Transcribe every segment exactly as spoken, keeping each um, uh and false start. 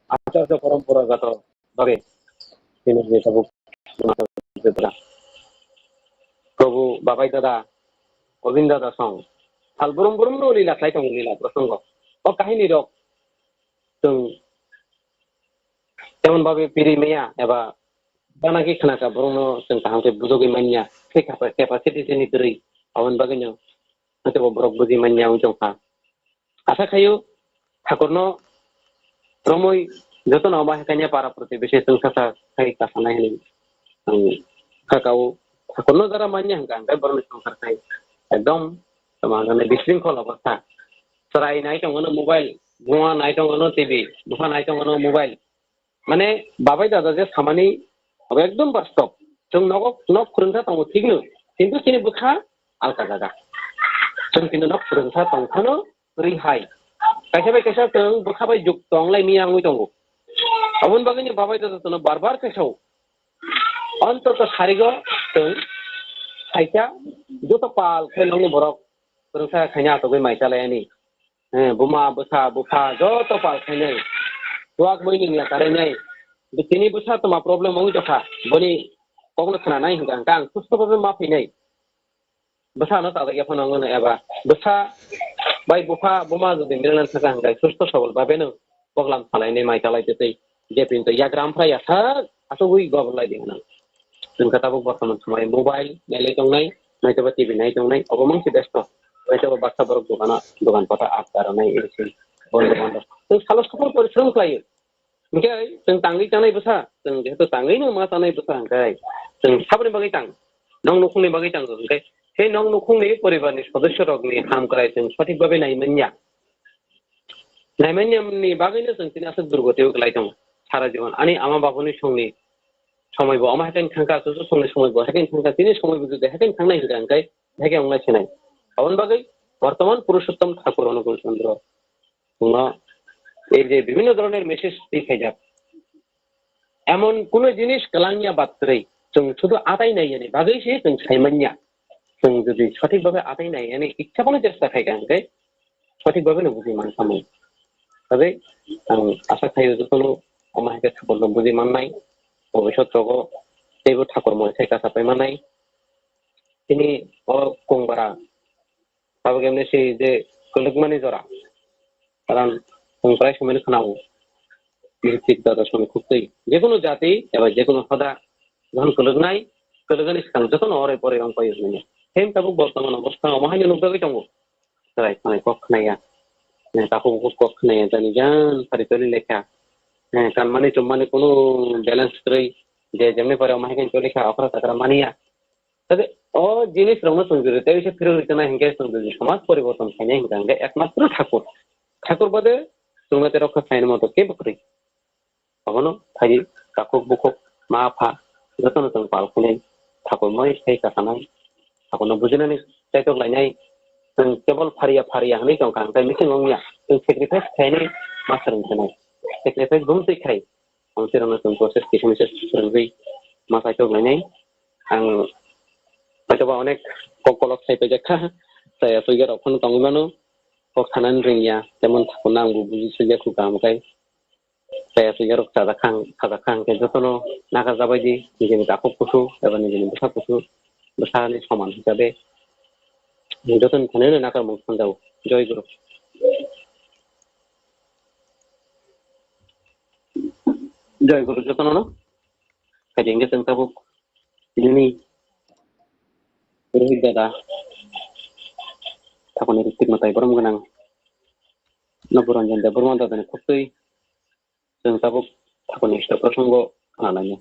Acharya Parampara gato bagwi chini je tabuk Prabhu Babai Dada, Govind Dada song sal brum brum no lila khlai tongo, lila prosongo. O kahini rok chwng temon babe piri maya eba banagi khnaka borokno chwng kaham khe bujogwi manya, tei capa-, capacity chini kwrwi, aboni bagwino hwnkhe bo borok bujwi manya wng tongkha. Asa khaio, Thakurno romwi jotono omo hai kanya para protibesi chwngsacha khai kasanai hwnwi ang kha kao. Thakurno jara manya hwnkha hwnkhe borokni swngchar khai ekdom tamo hwnkhai bisringkhol obostha. Chwrai nai tongo no mobile, buma nai tongo no T V, bupha nai tongo no mobile. Mane, babai dada je samani, abo ekdom bastob. Chwng nogo, nok phwrwngsa tongo, thikno. Kintu chini bwkha alka jaga. Chwng kintu nok phwrwngsa tongphano, rihai. Kaisa bai kaisa chwng bwkha bai juk tong lai miya wngwi tongo. Aboni bagwino babai dada chwngno bar bar khe sao. Ontoto sarigo chwng saisa joto pal khe nokni borok phwrwngsa khaina atugwi mai chalai ani. Eh, buma, bwsa, bupha, joto pal khainai. Chuak mui ni ya karinai. Tini bwsa toma problem wngwi tongkha. Boni kokno khwnanai hwnkha hwnkha ang susto bhabe ma phinai. Bwsa no chajak ya phano wngno eba. Bwsa bai bupha, buma jodi milan thaka hwnkha susto sobol bhabe no program salainai mai chalai tei. Je pinto yagram phra ya sak asugwi gobor lai di hwnang. Chwng khe tabuk bortoman samai mobile nailai tongnai, naithoba T V nai tongnai, obo mangsi besto. Naithoba baksa borok dogano, dogan kota at karonai, iri siri bondo bondo. Chwng salo sokol porichrom khlaio. Hinkhe chwng tangwi chanai bwsa, chwng jehetu tangwino ma chanai bwsa hinkhe chwng saboni bagwi tang, nok nukhungni bagwi tango hinkhe, tei nok nukhungni poribarni sodosyorokni hamkrai chwng sothik bhabe nai manya. Naimanyamni bagwino chwng tini aswk durgotio kwlai tongo sara jibon. Ani ama bapuni songni somoibo omo haikhe thangkha, chuchu songni somoibo haikhe thangkha, tini somoibo jodi haikhe thangnai hwnkha, hwnkhe haikhe wngnai sinai. Aboni bagwi bortoman Purushottom Thakur Anukul Chandra chwngno ei je bibhinno dhoroner message twi khaijak. Emon kuno jinis kwlangya batrwi, chwng sudu atai naiyani bagwi se chwng sai manya. Chwng jodi sothik bhabe atai naiyani ichha phano chesta khai kha hwnkhe, sothik bhabe no buji man samung. Tei ang asa khaio jotono omo hai khe thakurno buji mannai, bobisot rogo teibo thakur moi sai kasa pai mannai. Tini o kong bara tabuk emni si je kwlwkmani jora, karon chwng prai somani khwnao, Ritwik Dada songni khuktwi. Jekunu jati eba jekunu hoda jokhon kwlwknai, kwlwkani swkang jotono oroi poroi wng paio hwnwi. Hem tabuk bortoman obostha omo haino nukjagwi tongo. Chwrai khwnai kok khwnaya. Takhuk bukhuk kok khwnaya, jani jan phari toli lekha. Kanmani chummani kunu balance kwrwi. Je jemni pore omo hai khe toli kha, okra chakra maniya. Tei o jinis rokno chwng jodi tei se phirok rikna hinkhe chwng jodi somaj poriborton khainai hinkha hinkhe ekmatro thakur. Thakur bade chwngno tei rokha khaina moto kebo kwrwi. Abono phai takhuk bukhuk ma pha jotono chwng pal khainai. Thakur moi sai kasanai. Thakurno bujinani chaitok lainai. Chwng kebol phariya phariya hinwi tongkha hinkhe missing wngya. Chwng sacrifice khainai ma swrwng khainai. Sacrifice bumtwi khai. Ang cherokno chwng process kisa misa swrwngwi ma kaitor lainai. Ang hwnkhe ba onek kok kolok sai paijak kha. Chaya chuya rok phano tongwi mano. Kok sanani rwngya, temon thakurno ang bo buji sijak kho kaham khe. Chaya chuya rok chajak kha ang, chajak kha ang khe jotono nakarjak bai di, nijini takhuk kusu eba nijini bwsa kusu, bwsani soman hisabe. Jotoni thani nakar mung sanjao. Joy Guru. Joy Guru jotono no. Kajengke chwng tabuk nini Rohit dada, thakoni Ritwik mwtai borom gwnang Nabu Ranjan Debbarma dadani khuktwi chwng tabuk thakoni ista prosango khwnalainai.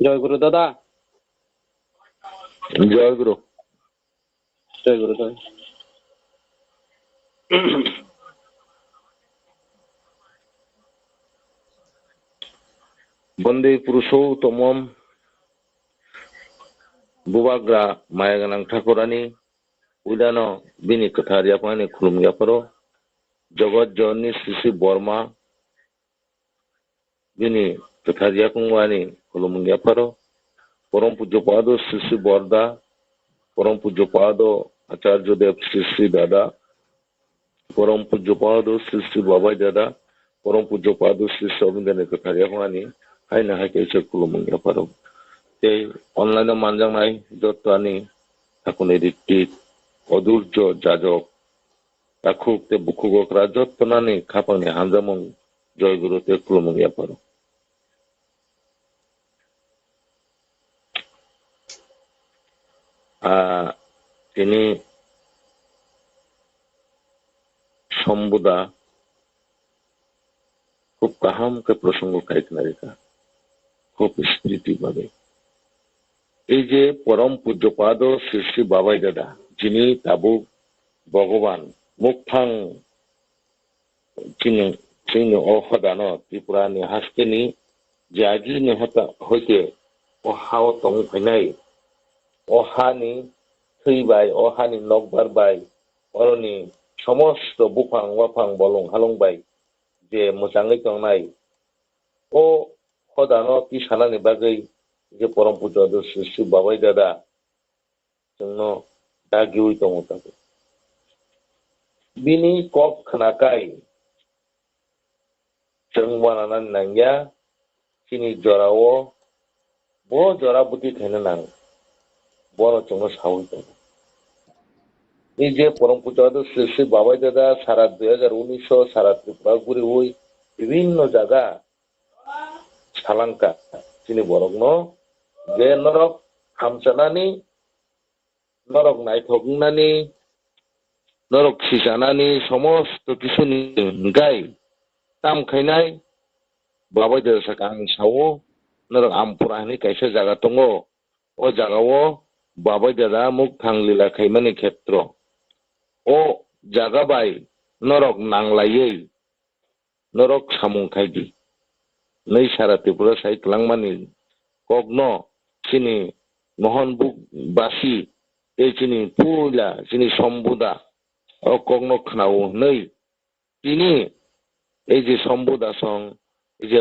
Joy Guru dada. Joy Guru. Joy Guru, joy. Bondei Purushottama, Bubagra Maya Gwnang Thakurani, Uidano bini kwthar yapharni khulum yapharo, Jagat Janani Sri Sri Borma, bini kwthar yakung wani khulumung yapharo, Porom Pujyo Pado Sri Sri Borda, Porom Pujyo Pado Acharya Dev Sri Sri Dada, Porom Pujyo Pado Sri Sri Babai Dada, Porom Pujyo Padu Sri Sri Aurobindo ni kwthar yaphang ani haino hai kaisa khulumung yapharo. Tei online o manjaknai joto ani thakuni ritwik, odurjo, jajok, takhuk tei bukhuk okra joto nani khapangni hamjakmung, joy guru tei khulumung yapharo. Ah, tini Sombuda khub kaham khe prosongo khai khna rikha, khub spriti bagwi. Ei je Porom Pujyo Pado Sri Sri Babai Dada, jini tabuk Bhogoban, mukthang chini, chini o hodano Tripura ni haste ni je agi ni hota hoite o ha o tong phainai, o ha ni thwi bai, o ha ni nokbar bai, oroni somosto buphang waphang bolong halong bai je mwchangwi tongnai, o hodano tisanani bagwi je Porom Pujyo Sri Sri Babai Dada chwngno dagiui tongo tabuk. Bini kok khnakai chwng uananani nangya, chini jorao bo jora bwtwi khaina nang, bono chwngno saui tongo. Ei je Porom Pujyo Sri Sri Babai Dada sara dui hajar unis o sara Tripura guriui bibinno jaga salangkha chini borokno je norok hamchanani, norok naithok wngnani, norok sijanani somosto kisuni hwnkhe tam khainai. Babai Dada saka ang sao, norok Ampura hinwi kaisa jaga tongo, o jagao Babai Dada mukthang lila khaimani khetro. O jaga bai norok nanglaiwi norok samung khai di. Nwi sara Tripura sai twlangmani kokno chini Mohanbuk basi tei chini puila chini Sombuda o kokno khnao hwnwi tini ei je Sombuda song, ei je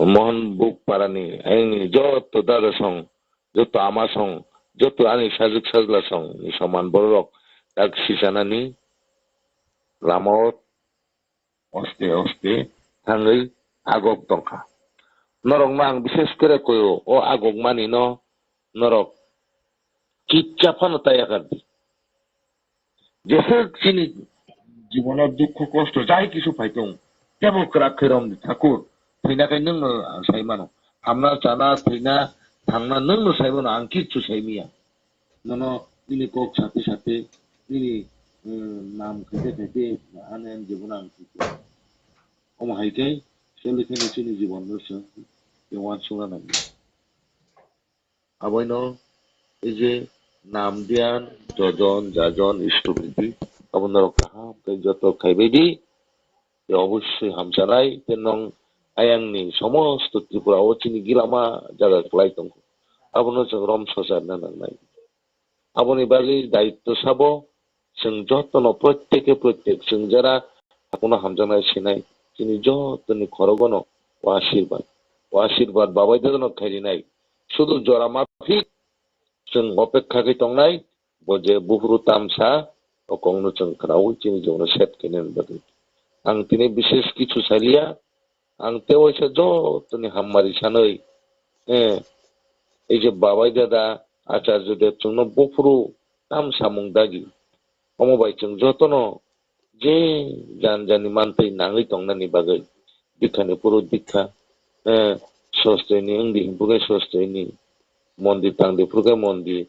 Mohanbuk parani ayangni joto dada song, joto ama song, joto ani sajwk sajla song ni soman bororok tak sichanani lamao oste oste thangwi agok tongkha. Norokno ang bishes kore koyo, o agok mani no norok kicha phano taya kar di. Jeswk chini jibono dukhu kosto jai kisu phai tong, tebo kwrak khe rom di Thakur, thwina khe nwng no ang sai mano. Hamna chana thwina thangna nwng no sai mano, ang kichu sai miya. Nono nini kok sate sate nini, eh, nam khaite khaite ani ani jibono ang thwikha. Omo hai khe choli khe no chini jibon no chwng tei uansukna nangya. Aboino ei je nam diyan, jojon, jajon, istupiti, abo norok kaham khe joto khaibai di. Tei obossoi hamchanai tei nong ayangni somosto Tripura o chini gilama jaga kwlai tongkho. Abono chwng rom socharna nangnai. Aboni bagwi daitto sabo chwng jotono protyeke protyek chwng jara hakuno hamjaknai sinai chini jotoni khorogono o asirbat, o asirbat babai dadano khairinai. Sudu jora maphik chwng opekha khe tongnai, bo je buphuru tamsa o kokno chwng khnaui chini jibonno set khainani bagwi. Ang tini bishes kichu saliya, ang tei waisa jotoni hammari sanwi, eh, ei je babai dada Acharya Dev chwngno buphuru tam samung dagi. Omo bai chwng jotono je jan jani mantwi nangwi tongnani bagwi dikhani phuru dikha, eh, sosteni wngdi hinphuru khe sosteni, mondi tangdi phuru khe mondi,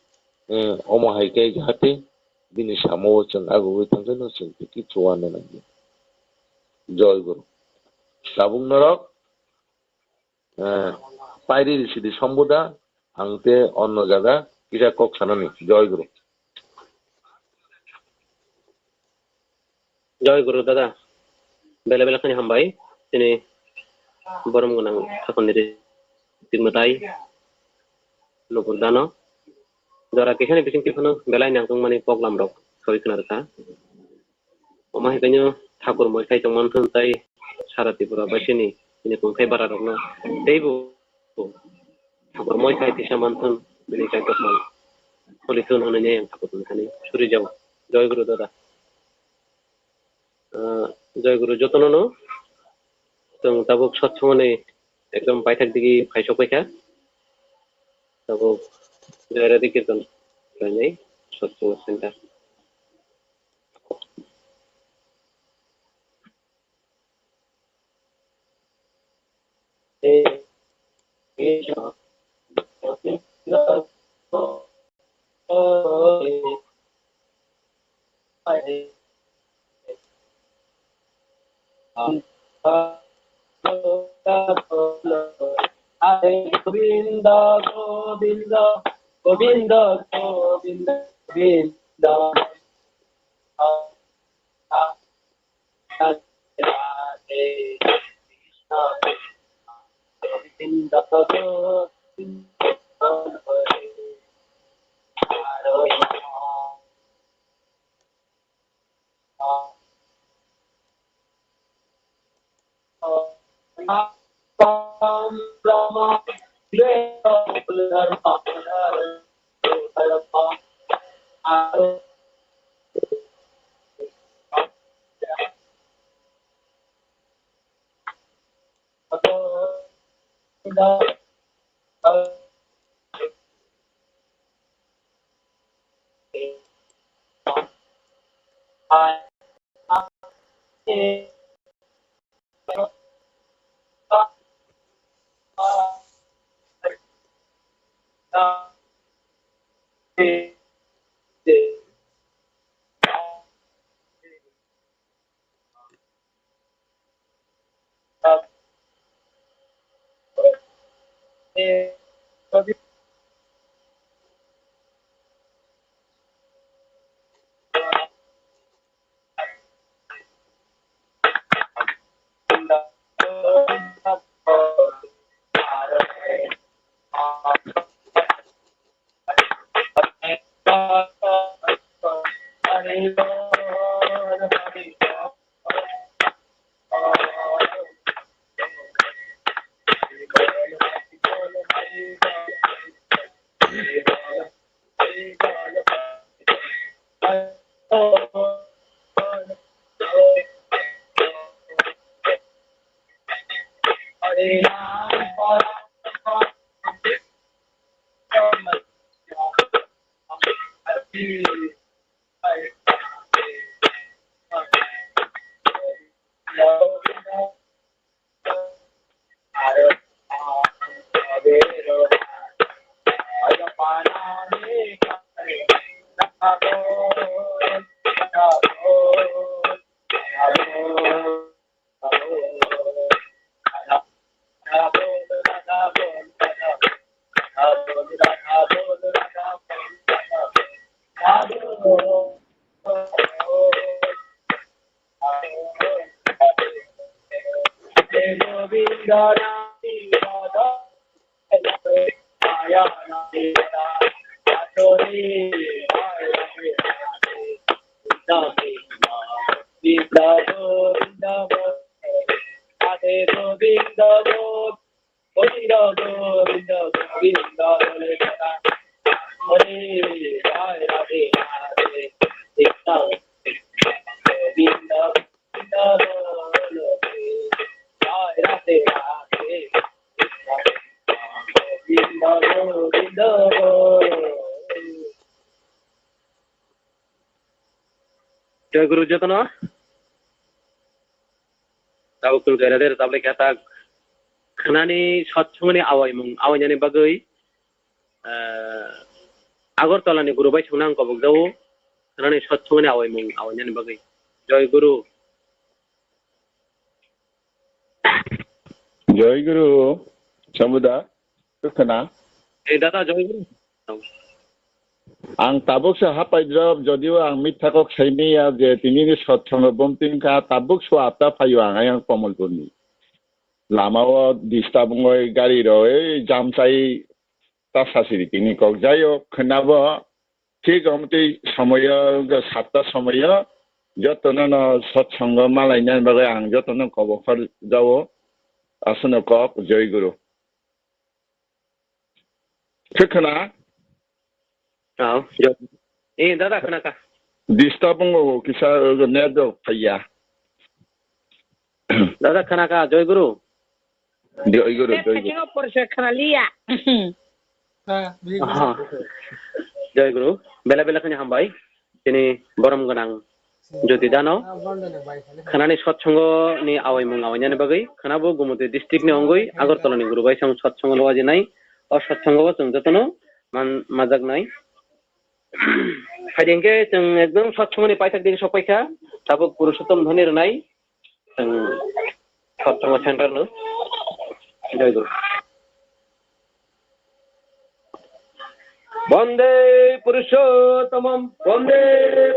eh, omo hai khe jahate bini samo o chwng agugwi thangkhe no chwng tei kichu uanna nangya. Joy Guru. Tabuk norok, eh, pairi risidi Sombuda, ang tei onno jaga kisa kok sanani. Joy Guru. Joy Guru dada. Bele bele khani hambai. Chini borom gwnang thakoni ri-, rimwtai. Nupur dano. Jora kisani bising tiphano belai nangtongmani poklam rok soi khna rwkha. Omo hai khe no thakur moi khai tongmani thun tai sara Tripura bai sini, bini kung khai bara rok no teibo thakur moi khai tisa man thun bini kai tokmani kholi thun hwnwi ne yang thakur ni thani suri jao. Joy Guru dada. Ah, Joy Guru jotono no. Chwng tabuk satsongni ekdom paithak digi phaisok paikha. Tabuk Jairadi Kirtan khlainai satsong center. Hare Govinda, Govinda, Govinda, Govinda, Govinda. Hare Govinda, Govinda, Hare Joy Guru jotono. Tabuk tun kaira der tabuk khe ta khnani satsongni awaimung awainani bagwi, eh, Agartala ni guru bai songna ang kobok jago. Khnani satsongni awaimung awainani bagwi. Joy Guru. Joy Guru, Chambuda, kwkhwna. Eh, dada, Joy Guru. Ang tabuk se hapai drop, jodio ang mitha kok sai maya je tini ni satsongo bumting kha, tabuk so apta phaio ang ayang Komolpurni. Lama o disturb wngoi gari rok, ei jam chai ta sasiri tini kok. Jai hok, khwnabo thik omo twi somoyo, wngkha satta somoyo, jotono no satsongo malaina bagwi ang jotono kobok hor jao. Aswkno kok, Joy Guru. Khe khwna? Oh, Joy. Eh, dada, khwna kha. Disturb wngo kisa, network phaiya. Dada khana kha, Joy Guru. Joy Guru, Joy Guru. Khaino porsa khana liya. Aha. Joy Guru. Bela bela khani hambai. Tini borom gwnang jyoti dano. Khanani satsongo ni awaimung awainani bagwi. Khana bo Gumoti district ni ongwi Agartala ni guru bai sam satsongo lwajinai. O satsongo bo chwng jotono man majaknai. Phaidi hwnkhe chwng ekdom satsongo ni paithak digi sokpaikha. Tabuk Purushottom dhoni rwnai. Chwng satsongo center no. Joy Guru. Bande Purushottamam, Bande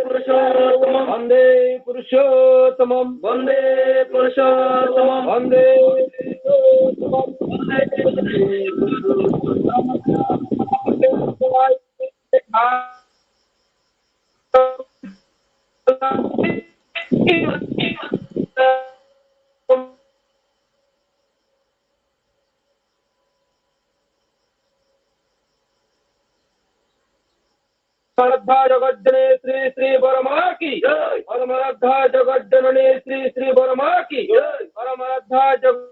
Purushottamam, Bande Purushottamam, Bande Purushottamam, Bande Purushottamam, Bande Purushottamam. পরমারাধ্যা জগজ্জননী শ্রী শ্রী বড় মা কি জয়। পরমারাধ্যা জগজ্জননী শ্রী শ্রী বড় মা কি জয়। পরমারাধ্যা jug-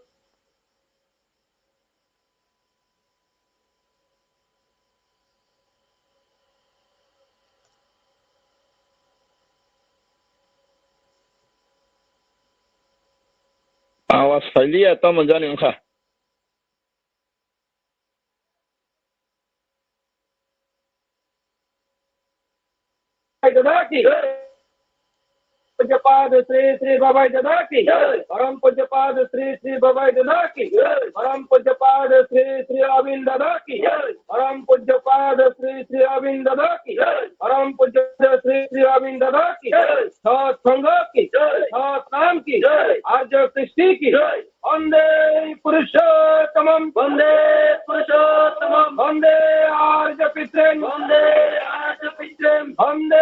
Awas phailiya, tamo jani wngkha. Dada ki. Pujya Pad Sri Sri Babai Dada ki. Param Pujya Pad Sri Sri Babai Dada ki. Param Pujya Pad Sri Sri Arvind Dada ki. Param Pujya Pad Sri Sri Arvind Dada ki. Param Pujya Sri Sri Arvind Dada ki. Sat Sangha ki. Sat Nam ki. Arya Kristi ki. Bande Purushottamam. Bande Purushottamam. Bande Arya Pitrem. Bande Arya Pitrem. Bande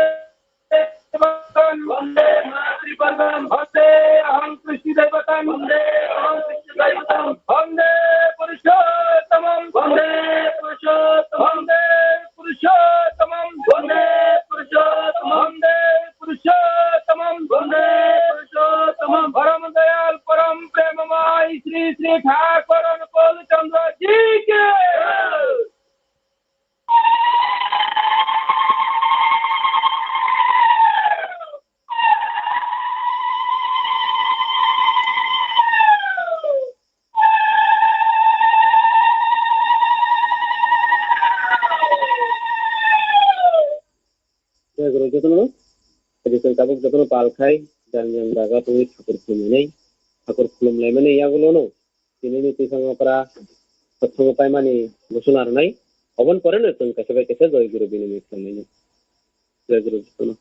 Devatam. Bande Matri Devatam. Bande Aham Kristi Devatam. Bande Aham Kristi Devatam. Bande Purushottamam. Bande Purushottamam. Bande Purushottamam. Bande Purushottamam. Bande Purushottamam. Bande Purushottamam. Param Dayal, Param Premamay Sri Sri Thakur Anupul Chandra Ji ki. Joy Guru jotono, rijwng tabuk jotono pal khai, jani jani jaga tongwi thakur khulumlainai, thakur khulumlaimani yagulono, tinini twisong okra, satsongo paimani gusuna rwnai, oboni poreno chwng kaisa bai kaisa Joy Guru binimoi khlainai. Joy Guru jotono.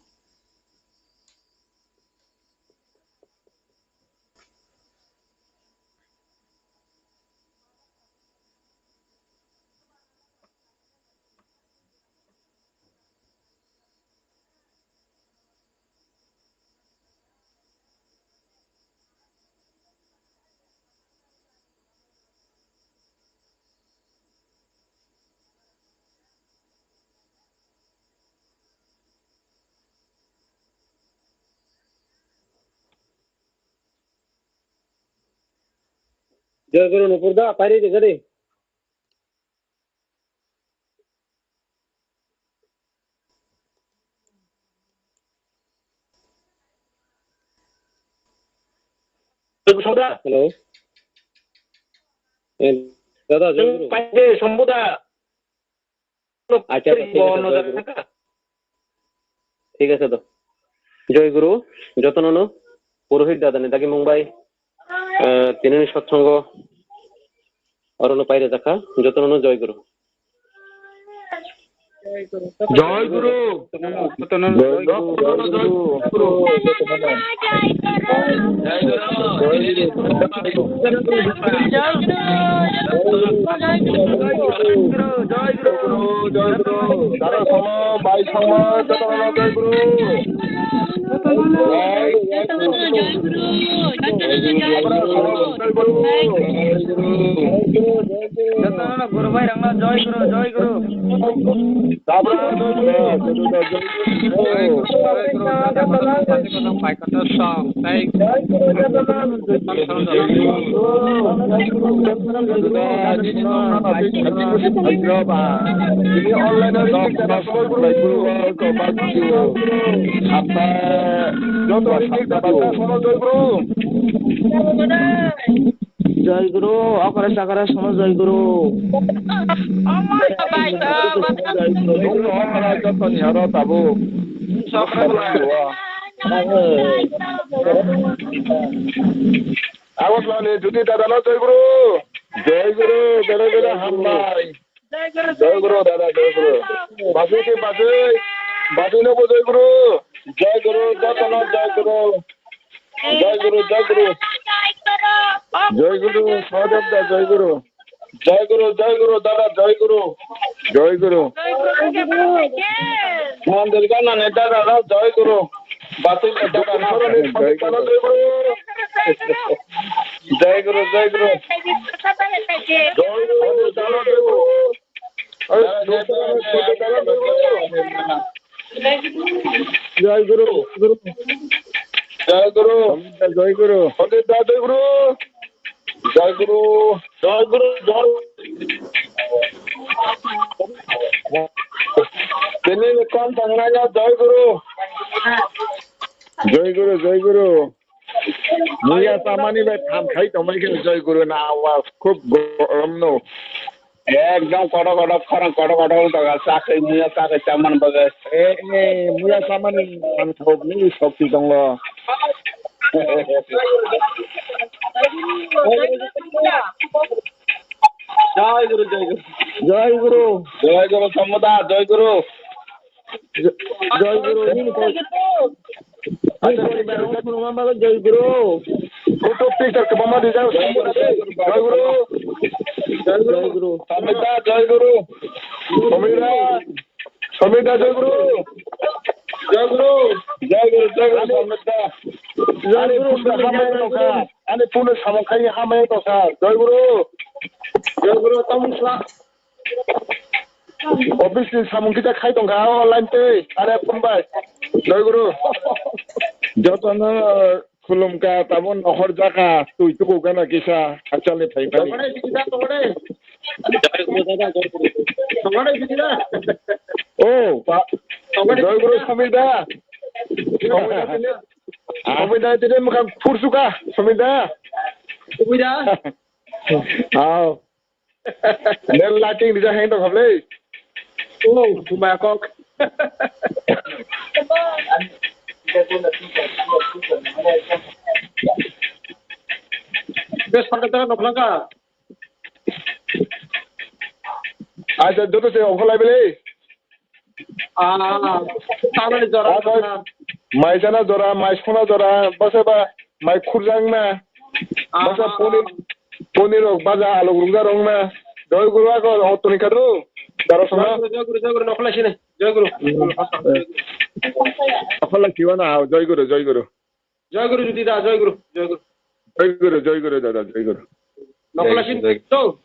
Joy Guru Nupur da, pairi de gade. Hello. Eh, dada, Joy Guru. Pairi de, Sombuda. Acha, acha, thik ase, Joy Guru. Thik ase to. Joy Guru, jotono no, Purohit dada ni dagi mung bai, eh, tinini satsongo, orono paire jakha, jotono no Joy Guru. Joy Guru. Joy Guru. Joy Guru, Joy Guru. Dada sama, bai sama, jotono joy guru. Joy Guru, joy Guru, joy Guru, joy Guru. Jotono guru bhai rangno joy guru, joy guru. Joy guru, joy guru, joy guru. Joy guru, joy guru, joy guru. Joy guru, joy guru, joy guru. Joy Guru, okra chakra sono Joy Guru. Joy Guru, okra joto ni aro tabuk. Agartala ni Jyoti dada no Joy Guru. Joy Guru, bere bere hambai. Joy Guru dada, Joy Guru. Basui ke basui, basui no bo Joy Guru. Joy Guru, joto no Joy Guru. Joy Guru, Joy Guru. Joy Guru, Sahadev da, Joy Guru. Joy Guru, Joy Guru, dada, Joy Guru. Joy Guru. Mandir gana ne dada, dada, Joy Guru. Batu ne dada, dada, Joy Guru. Joy Guru, Joy Guru. Joy Guru, dada, Joy Guru. Joy Guru, Guru. Joy Guru. Joy Guru. Pandit da Joy Guru. Joy Guru. Joy Guru. Joy. Tini kon tangnaya Joy Guru. Joy Guru, Joy Guru. Muya samani bai tham khai tongmani khe Joy Guru na awas khub gorom no. Ekdom kotor kotor khorang kotor kotor wng tongkha, chakri muya chakri chamani bagwi. Eh, eh, muya chamani ang thok ni sokti tongo. Jai Guru, jai Guru. Jai Guru. Jai Guru, Sambuddha, jai Guru. Jai Guru, nini ko. Nini ko, Jai Guru. Kutu picture ke mama di jai Guru. Jai Guru. Jai Guru. Samita, jai Guru. Samita. Samita, jai Guru. Jai Guru. Jai Guru, jai Guru, Samita. Jai Guru, Samita, jai Guru. Ani puno samung khai hamai tongkha. Jai Guru. Jai Guru, tamung sa. Office ni samung kita khai tongkha, o line tei, are phone bai. Jai Guru. Jotono khulumkha, tabuk nohor jakha, twi tuku gana kisa, actually phai phai. Tongore, kita tongore. Tongore, kita. Oh, pa-, Jai Guru Samir da. Samir da, tini, Samir da, tini mukhang phursuka, Samir da. Samir da. Aw. Nel lighting dija heng tong khablei. Oh, bumaya kok. Bes pangkat jangan noklang ka. Acha, joto se okhol lai bele. Ah, tamani jora. Ah, mai, mai sana jora, mai sona jora, basa ba, mai khurjang na. Ah. Basa poni, poni rok, baja, alok rungja rong na. Jai Guru ako, o toni kadro. Daro sona. Jai Guru, Jai Guru, Jai Guru, nokhola sini. Jai Guru. Hmm. Nokhola kiwa na, Jai Guru, Jai Guru. Jai Guru, Jyoti da, Jai Guru, Jai Guru. Jai Guru, Jai Guru, dada, Jai Guru. Nokhola sini. Jai Guru.